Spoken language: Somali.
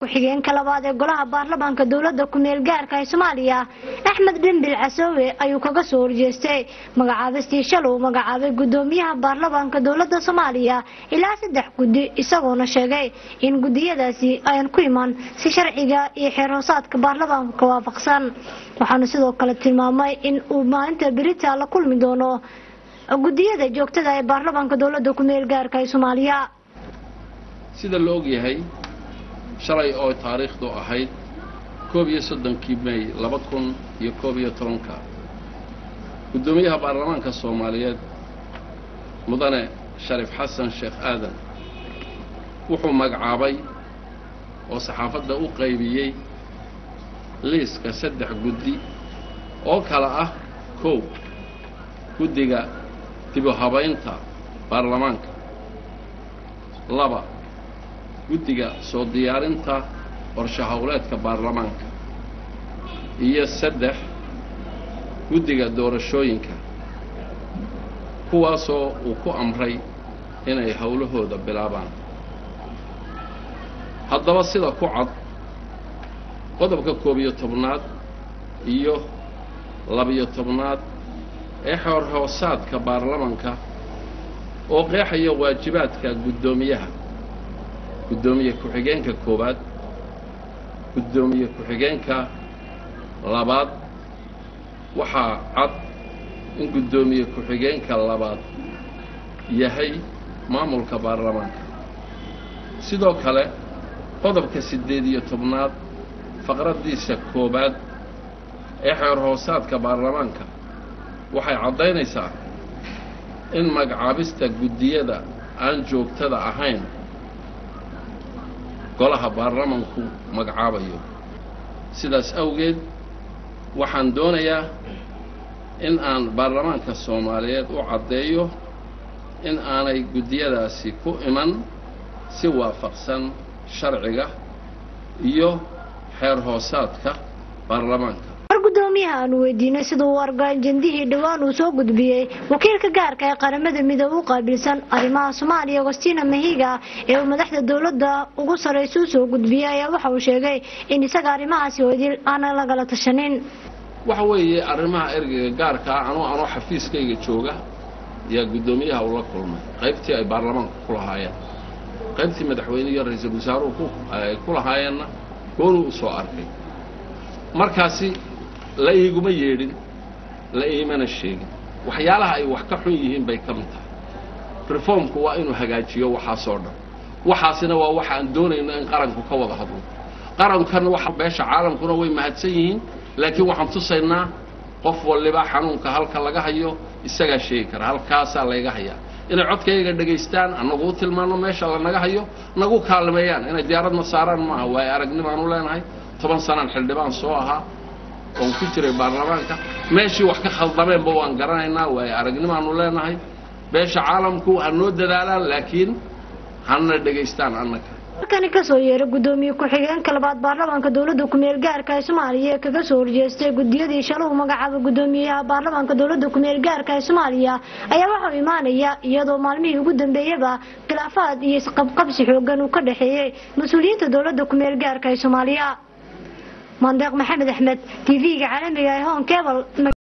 Ku-xigeenka labaad ee golaha baarlamaanka dowladda ku-meel gaarka ee Soomaaliya, Axmed Dhimbil Casoowe, ayuu kaga soo horjeestay magacaabistii shalay uu magacaabay gudoomiyaha baarlamaanka dowladda Soomaaliya ilaa saddex guddi, isagoona sheegay in gudiyadaasi ayan ku iman si sharciga iyo xeer hoosaadka baarlamaanka waafaqsan. Waxaana sidoo kale tilmaamay in uu maalinta berita la kulmi doono gudiyada joogtada ee baarlamaanka dowladda ku-meel gaarka ee Soomaaliya. Sida la ogyahay, shalay oo taariikhdu ahayd 31-kii May 2011-ka, guddoomiyaha baarlamaanka Soomaaliyeed, Mudane Shariif Xasan Sheekh Aadan, wuxuu magacaabay oo saxaafadda u qaybiyey liiska saddex guddi oo kala ah: 1, guddiga dib u habaynta baarlamaanka; 2, guddiga soo diyaarinta qorshe howleedka baarlamaanka; iyo 3, guddiga doorashooyinka, kuwaasoo uu ku amray inay howlahooda bilaabaan. Haddaba, sida ku cad qodobka 11aad iyo 12aad ee xeer hoosaadka baarlamanka oo qeexaya waajibaadka guddoomiyaha, guddoomiye ku-xigeenka koowaad, guddoomiye ku-xigeenka labaad, waxaa cad in guddoomiye ku-xigeenka labaad yahay maamulka baarlamaanka. Sidoo kale, qodobka 18aad faqraddiisa koowaad ee xeer hoosaadka baarlamaanka waxay caddaynaysaa in magacaabista guddiyada aan joogtada ahayn golaha baarlamanku magacaabayo. Sidaas awgeed, waxaan doonayaa in aan baarlamaanka Soomaaliyeed u caddeeyo in aanay guddiyadaasi ku iman si waafaqsan sharciga iyo xeer hoosaadka baarlamaanka. Mar gudoomiyaha aanu weydiinay siduu u argo ajendihii dhowaan uu soo gudbiyey wakiilka gaarka ee Qaramada Midoobe u qaabilsan arrimaha Soomaaliya, Augustina Mahiga, ee uu madaxda dowladda ugu sarraysa u soo gudbiyey, ayaa waxa uu sheegay in isaga arrimahaasi oo idil aanan lagala tashanin. Waxa weeye, arrimaha ergeyga gaarkaa anoo xafiiskayga jooga yaa guddoomiyaha ula kulmay. Qaybtii ay baarlamaanka ku lahaayeen, qaybtii madaxweyne iyo ra-iisul wasaaruhu ay ku lahaayeenna goonuu u soo arkay. Markaasi la iiguma yeedhin, la iimana sheegin. Waxyaalaha ay wax ka xun yihiin bay ka mid tahay. Reformku waa inuu hagaajiyo waxaasoo dhan. Waxaasina waa waxa aan doonayno in qaranku ka wada hadlo. Qarankan waxa beesha caalamkuna way mahadsan yihiin, laakiin waxaan tusaynaa qof waliba xanuunka halka laga hayo isagaa sheegi kara. Halkaasaa layga hayaa. Inay codkayga dhegaystaan, annagu u tilmaano meesha lanaga hayo, nagu kaalmeeyaan. Inay diyaaradna saaraan maaha. Waayo aragnimaanu leenahay, 10 sanaan xildhibaan soo ahaa oon ku jiray baarlamaanka. Meeshii wax ka khaldameenba waan garanaynaa. Waayo aragnimaanu leenahay. Beesha caalamku ha noo dadaalaan, laakiin hana dhegaystaan annaga. Halkani kasoo yeeray gudoomiye ku-xigeenka labaad baarlamaanka dowladda ku-meel gaarka ee Soomaaliya ee kaga soo horjeestay gudiyadii shalay uu magacaabay gudoomiyaha baarlamaanka dowladda ku-meel gaarka ee Soomaaliya ayaa waxau imaanaya iyadoo maalmihii ugu dambeeyaba khilaafaad iyo isqabqabsi xoogan uu ka dhexeeyey mas-uuliyiinta dowladda ku-meel gaarka ee Soomaaliya. Mandeeq Maxamed Axmed, TV-ga caalamiga ee Horn Cable.